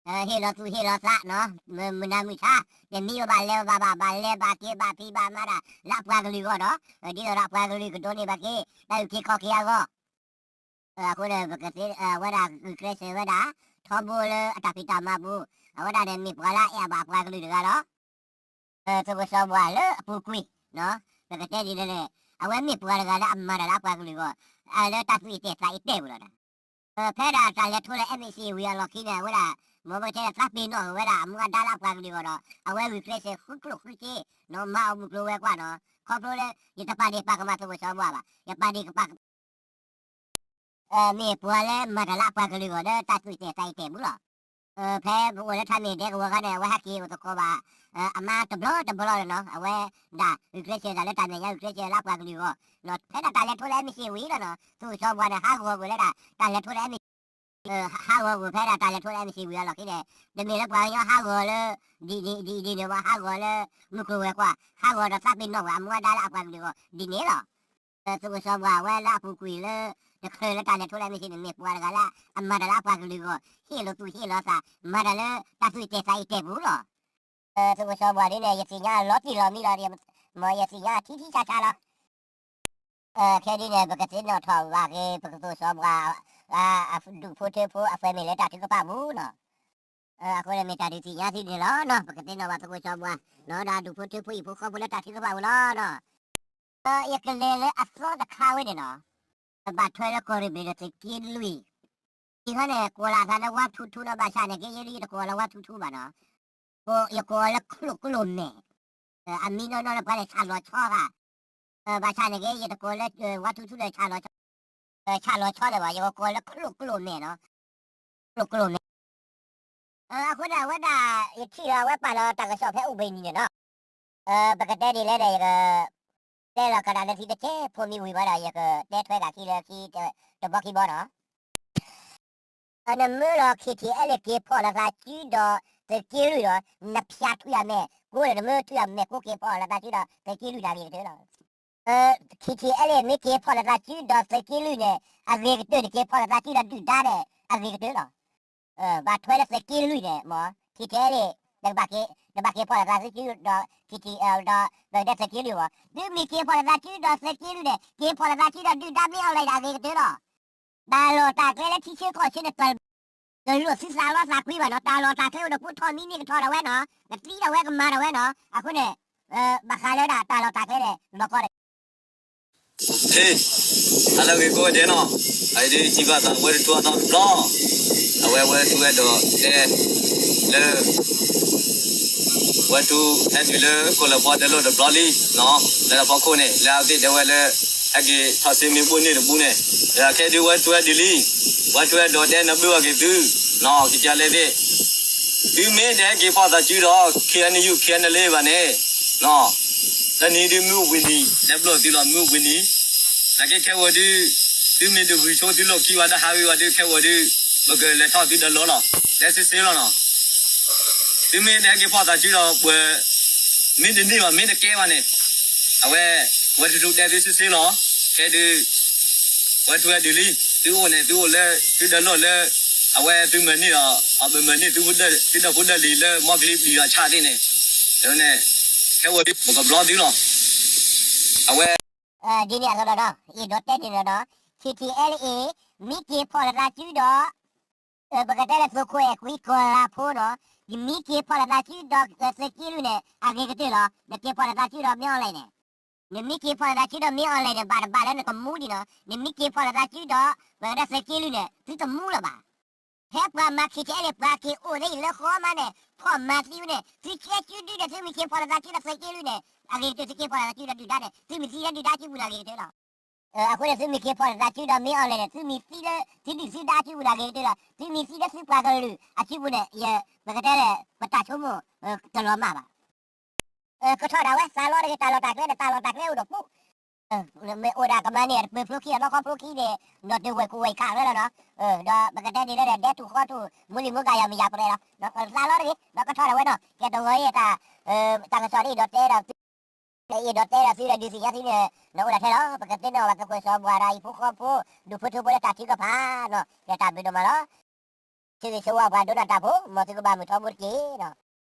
ဟ့ၣ်လီၤသူၣ်ဟ့ၣ်လီၤသးနီၤ, မုၢ်နၤမုၢ်ဆါ, တမံၤဘၣ်လဲၤဘၣ်ဘၣ် ဘၣ်လဲၤဘၣ်က့ၤဘၣ်ဖံးဘၣ်မၤတၢ် လၢအပှၤကလုာ်အဂီၢ်ဒီး ဒ်သိးဒီးအပှၤကလုာ်ကဒိးန့ၢ်ဘၣ်က့ၤ တၢ်အုၣ်က့ၤခီၣ်က့ၤအဂီၢ် အဃိန့ၣ် ပကသ့ အဝဲဒၣ်ဂုာ်ကျဲးစၢးဝဲဒၣ် ထီဘိလၢအတၢ်ဖံးတၢ်မၤပူၤ, အဝဲဒၣ်န့ၣ်မ့ၢ်ပှၤလၢအအဲၣ်အဘၣ်ပှၤကလုာ်တဂၤဒီး သုးခိၣ်စီၤဘှါလၢအပူၤကွံာ်, ပကတဲဒ်လဲၣ်န့ၣ် အဝဲမ့ၢ်ပှၤတဂၤလၢအမၤတၢ်လၢအပှၤကလုာ်အဂီၢ်, လၢတၢ်သူၣ်အံၣ်တဲာ်သးအံၣ်တဲာ်ပူၤလီၤ. ဖဲဒၣ်တၢ်လဲၤထီၣ်လၢ MCA ဝံၤအလီၢ်ခံန့ၣ် အဝဲဒၣ် မ်ပကတဲသးပ့ၤနီၣ်က့ၤဝဲဒၣ်အမူအဒါလၢအပှၤကလုာ်အဂီၢ်ဒီး အဝဲဂုာ်ကျဲးစၢးဃုကျိၣ်ဃုစ့ မၤအီၣ်မုၢ်ကျိၤဝဲၤကွာ်နီၤ, ခီဖျိလၢ ယတပာ်ဒ့ၣ်ပာ်ကမၣ်သုးခိၣ်စီၤဘှါဘၣ်, ယပာ်ဒ့ၣ်ကပာ် မ့ၢ်ပှၤလၢမၤတၢ်လၢအပှၤကလုာ်အဂီၢ်လၢတၢ်သူၣ်အံၣ်တဲာ်သးအံၣ်တဲာ်ပူၤလီၤ. ဖဲပအိၣ်လၢထါမ့ၢ်ဒဲကဝီၤခါန့ၣ် အဝဲဟဲက့ၤအိၣ်သကိးဘၣ် အမါတဘျီတဘျီလီၤနီၤ, အဝဲဒၣ်ဂုာ်ကျဲးစၢးတၢ်လၢတၢ်မဲာ်ညါ ဂုာ်ကျဲးစၢးလၢအပှၤကလုာ်အဂီၢ်, ဖဲဒၣ်တၢ်လဲၤထီၣ်လၢ MCA ဝံၤလီၤနီၤ သုးခိၣ်စီၤဘှါန့ၣ် ဟးဂီၤကွံာ်လၢဒၣ်တၢ်လဲၤထီၣ်လၢ MCA ဟးဂီၤကွံာ်ဖဲဒၣ်တၢ်လဲၤထီၣ်လၢ MCA ဝံၤအလီၢ်ခံန့ၣ်, တမ့ၢ်လၢပှၤကညီဟးဂီၤလၢ ဒ်ဒ်ဒ်ဒ်န့ၣ် ပှၤဟးဂီၤလၢ မုၢ်ကျိၤဝဲၤကွာ် ဟးဂီၤဒီးသးပ့ၤနီၣ်ဝဲအမူအဒါလၢအပှၤကလုာ်အဂီၢ်ဒ်န့ၣ်လီၤ. သုးခိၣ်စီၤဘှါဝဲလၢအပူၤကွံာ်လၢ တချုးလၢတၢ်လဲၤထီၣ်လၢ MCA န့ၣ် မ့ၢ်ပှၤတဂၤလၢအမၤတၢ်လၢအပှၤကလုာ်အဂီၢ် ဟ့ၣ်လီၤသူၣ်ဟ့ၣ်လီၤသး မၤတၢ်လၢတၢ်သူၣ်အံၣ်တဲာ်သးအံၣ်တဲာ်ပူၤလီၤ. သုးခိၣ်စီၤဘှါဒ်န့ၣ် ယသ့ၣ်ညါလီၤတံၢ်လီၤမံလီၤ, မ်ယသ့ၣ်ညါထံထံဆးဆးလီၤ. ခဲဒ်န့ၣ် ပကသ့ၣ်နီၣ်ထီၣ်ဘၣ်က့ၤ ပကသုးခိၣ်စီၤဘှါ ဒူၣ်ဖိထၢဖိအ family လၢတၢ်ထုကဖၣ်ပူၤနီၤ. အဃိန့ၣ်မ့ၢ်တၢ်ဒုးသ့ၣ်ညါသုန့ၣ်လီၤနီၤ, ပကသ့ၣ်နီၣ်ဘၣ်သုးခိၣ်စီၤဘှါ ဒီးဒူၣ်ဖိထၢဖိဟံၣ်ဖိဃီဖိလၢတၢ်ထုကဖၣ်ပူၤလီၤနီၤ. ယကလဲၤလၢအသီတခါဝဲန့ၣ်နီၤ, ဘၣ်ထွဲလၢကီၢ်ရ့ၣ်ဘ့ၣ်ဒီးသုးက့လွံၢ်, အံၤခီန့ၣ် ကိးလီၤအသးလၢဝါထူထူနီၤ, ဘၣ်ဆၣ်န့ၣ်က့ ယဲဒၣ်ယတကိးလၢဝါထူထူဘၣ်နီၤ, ယကိးလၢချိၣ်ကျိၣ်မဲာ်, အမံၤနီၢ်နီၢ်လၢပှၤန့ၣ် ဆၣ်လီၤဆီဂၤ, ဘၣ်ဆၣ်န့ၣ်က့ ယတကိးလၢဝါထူထူဒီး ဆၣ်လီၤဆီန့ၣ်ဘၣ်, ယကကိးလၢချိၣ်ကျိၣ်မဲာ်နီၤ, ချိၣ်ကျိၣ်မဲာ် အဃိန့ၣ် အဝဲဒၣ် ယထံၣ်လီၤအဝဲပာ်လီၤတၢ်ကစီၣ်ဖဲအိၣ်ဘှံးနံၤန့ၣ်နီၤ, ပကတဲဒ်လဲၣ်ဒီး ယက တဲလီၤကဒါလၢသုတကဲး ဖိမံဝံၤဝဲဒီး ယကတဲထွဲဂၤခံလၢခံ တဘီခံဘီနီၤ, နမၢလီၤ KTLA က့ၤဖီၣ်လိာ်သးစုဒီးသုးက့လွံၢ်ဒီး နဖၠးထွံၣ်အမဲာ်ကိးဒီး နမၢထွံၣ်အမဲာ်ကိးက့ၤဖီၣ်လိာ်သးစုဒီးသုးက့လွံၢ်န့ၣ် အဂ့ၤကတၢၢ်လီၤ. KTLA မ့ၢ်က့ၤဖီၣ်လိာ်သးစုဒီးသုးက့လွံၢ်န့ၣ် အဂ့ၤကတၢၢ်, နက့ၤဖီၣ်လိာ်သးစုဒီးဒုၣ်ဒါန့ၣ် အဂ့ၤကတၢၢ်လီၤ. ဘၣ်ထွဲလၢသုးက့လွံၢ်န့ၣ် မ် KTLA နကဘၣ်က့ၤဖီၣ်လိာ်သးစုဒီး KTLA ဒီး ပကတဲသုးက့လွံၢ်မး, သုမ့ၢ်က့ၤဖီၣ်လိာ်သးစုဒီးသုးက့လွံၢ်န့ၣ် က့ၤဖီၣ်လိာ်သးစုဒီးဒုၣ်ဒါ မ့ၢ်အီၣ်လဲၣ်ဒၣ်အဂ့ၤကတၢၢ်လီၤ. တၢ်လီၢ်တၢ်ကျဲလၢထံဆၢကီၢ်ဆၢန့ၣ် တလိၣ်သုသးလီသးကွံဘၣ်နီၤ, တၢ်လီၢ်တၢ်ကျဲအိၣ်ဒီး ကိးထီၣ်မံန့ၢ်ကထီၣ်ဒၣ်ဝဲနီၤ, ကသံဒၣ်ဝဲကမၤဒၣ်ဝဲနီၤ, အဃိန့ၣ် ဘၣ်ဃးလၢဒၣ်တၢ်လီၢ်တၢ်ကျဲန့ၣ် လီၤကီဒီး ဟ့ၣ်, အလၢဂ့ၤကိးဂၤဒဲးနီၤ, အအံၤဒ်ထံၣ်ဘၣ်သးဝဲတထူအသီတဘျီ, အဝဲဝဲထူဝဲဒိးတဲ လၢ ဝဲထူဟဲတုၤလၢကိၣ်လၢၢ်ဖီတလိၣ်တဘျီလံနီၤ, လၢအဖီခိၣ်န့ၣ် လၢအသ့ၣ်တဲဝဲလၢ ဟဲက့ၤထီၣ်စ့မ့ၣ်ပိၢ်န့ၣ်တပူၤန့ၣ်, ခဲဒုးဝဲထူဝဲဒုးလံ, ဝဲထူဝဲဒိးတဲနဘုၣ်အီၤက့ၤသု, နီၤ ကကလဲသ့ၣ် သုမ့ၢ်တဟဲက့ၤဖီၣ်သးစုဒီး KNU KNLA ဘၣ်န့ၣ်, နီၤ တနံၤဒုးမ့ၢ်အိၣ်ဘှံးနံၤ တဲဘျီၣ်သုလီၤ မ့ၢ်အိၣ်ဘှံးနံၤ, နာ်က့ခဲဝဲဒုး သုမ့ၢ်တဂုၤဆိသုလီၢ်ခံဝဲတဟးဂ့ၤဝဲဒုး ခဲဝဲဒုး ပကလဲၤထီၣ်သုဒီးလီၢ်လီၤ, တဲစ့စ့လီၤနီၤ. သုမ့ၢ်တဟဲက့ၤဖီၣ်သးစုဒီးပှၤ မ့ၢ်တန့ၢ်ဘၣ် မ့ၢ်တကဲဘၣ်န့ၣ်, အဝဲ ဝဲထူထူတဲသုစ့စ့လီၤ, ခဲဒုး ဝဲထူဝဲဒုးလံ, သုအိၣ်န့ၣ် သုအိၣ်လၢ သုဒီးလီၢ်လၢ အဝဲသုမၤန့ၢ်ဒီး အပမၤန့ၢ်သု သုဒီဖိဒီလံၤလၢမီၢ်ကလံၤပျံၤဒီးဆၣ်သ့ၣ်န့ၣ်, န့ၣ် ခဲဝဲဒုးပကဘျီသုလီၤ, အဝဲ ဒ်န့ၣ်အသိးဒီး အ့ၣ်ဒိးတဲန့ၣ်ဒီး KTLA မ့ၢ်က့ၤဖီၣ်လိာ်သးစုဒီး ပကတဲလၢသုးခိၣ်အဲၣ်ကွံကီၤလၤဖိနီၤ, ယမ့ၢ်က့ၤဖီၣ်လိာ်သးစုဒီးသုးက့လွံၢ်န့ၣ် အဂ့ၤကတၢၢ်လီၤ, နက့ၤဖီၣ်လိာ်သးစုဒီးမ့ၢ်အီၣ်လဲၣ်န့ၣ်, နမ့ၢ်က့ၤဖီၣ်လိာ်သးစုဒီးမ့ၢ်အီၣ်လဲၣ်န့ၣ် ဘၣ်တဘၣ်လၢနကမူဒံးနီၤ, နမ့ၢ်က့ၤဖီၣ်လိာ်သးစုဒီး ပကတဲသုးက့လွံၢ်န့ၣ် သုတမူလၢၤဘၣ်. ဖဲပှၤမၤ KTLA ပှၤက့ၤအိၣ်လၢယလၢဃီမးန့ၣ် ဖီၣ်မၤသံဝဲန့ၣ် သုကဲကုဒုဒီးသုမ့ၢ်က့ၤဖီၣ်လိာ်သးစုဒီးသုးက့လွံၢ်န့ၣ် အဂ့ၤကတၢၢ်, သုက့ၤဖီၣ်လိာ်သးစုဒီးဒုၣ်ဒါန့ၣ် သုမ့ၢ်သံလၢဒုၣ်ဒါစုပူၤန့ၣ် အဂ့ၤကတၢၢ်လီၤ. အဃိန့ၣ် သုမ့ၢ်က့ၤဖီၣ်လိာ်သးစုဒီးမ့ၢ်အီၣ်လဲၣ်န့ၣ် သုမ့ၢ်သံလၢ သုဒုၣ်သုဒါစုပူၤန့ၣ် အဂ့ၤကတၢၢ်လီၤ. သုမ့ၢ်သံလၢသုပှၤကလုာ်အစုပူၤန့ၣ် ပကတဲလဲၣ် ပတၢ်ဆိကမိၣ်တလီၤမၢ်ဘၣ်. ကထီၣ်ဒၣ်ဝဲ သးလီတဂ့ၤ တၢ်လီၢ်တၢ်ကျဲန့ၣ် တၢ်လီၢ်တၢ်ကျဲအိၣ်ဒီးပူၤ မ့ၢ်အိၣ်ဒၣ်ကမၤန့ၢ် တပၢၤဖျိခံဒီး လီခီဖျိခံန့ၣ် ဒီးတဝဲၢ်ကူဝဲၢ်ခးဝဲလီၤနီၤ. ဒီးပကတဲဒ်လဲၣ်ဒီး ဒဲထူၣ်ဃီထူၣ် မူလံၤမူကၤယၤမ့ၢ်ယၤပှဲၤလီၤ. သးလီတဂ့ၤ ဒီးကထီၣ်ဒၣ်ဝဲနီၤ ကဲတဂီၤအံၤ တၢ်ကစီၣ်ဒ်အံၤဒီးတဲဒီး အံၤဒီးတဲဒီးသုဒီးဒုးသ့ၣ်ညါသုန့ၣ် နအိၣ်ဒၣ်ထဲလီၤ. ပကသ့ၣ်နီၣ်ဘၣ်သုးခိၣ်စီၤဘှါဒီးဟံၣ်ဖိဃီဖိ ဒူၣ်ဖိထၢဖိလၢတၢ်ထုကဖၣ်နီၤ ဒီးတၢ်ဘျုးဒိၣ်မးလီၤ. သုကဆိဝါပှၤဒိၣ်တၢ်ဖိ မ်သုကဘၣ်မုာ်ထီဘိတက့ၢ်နီၤ.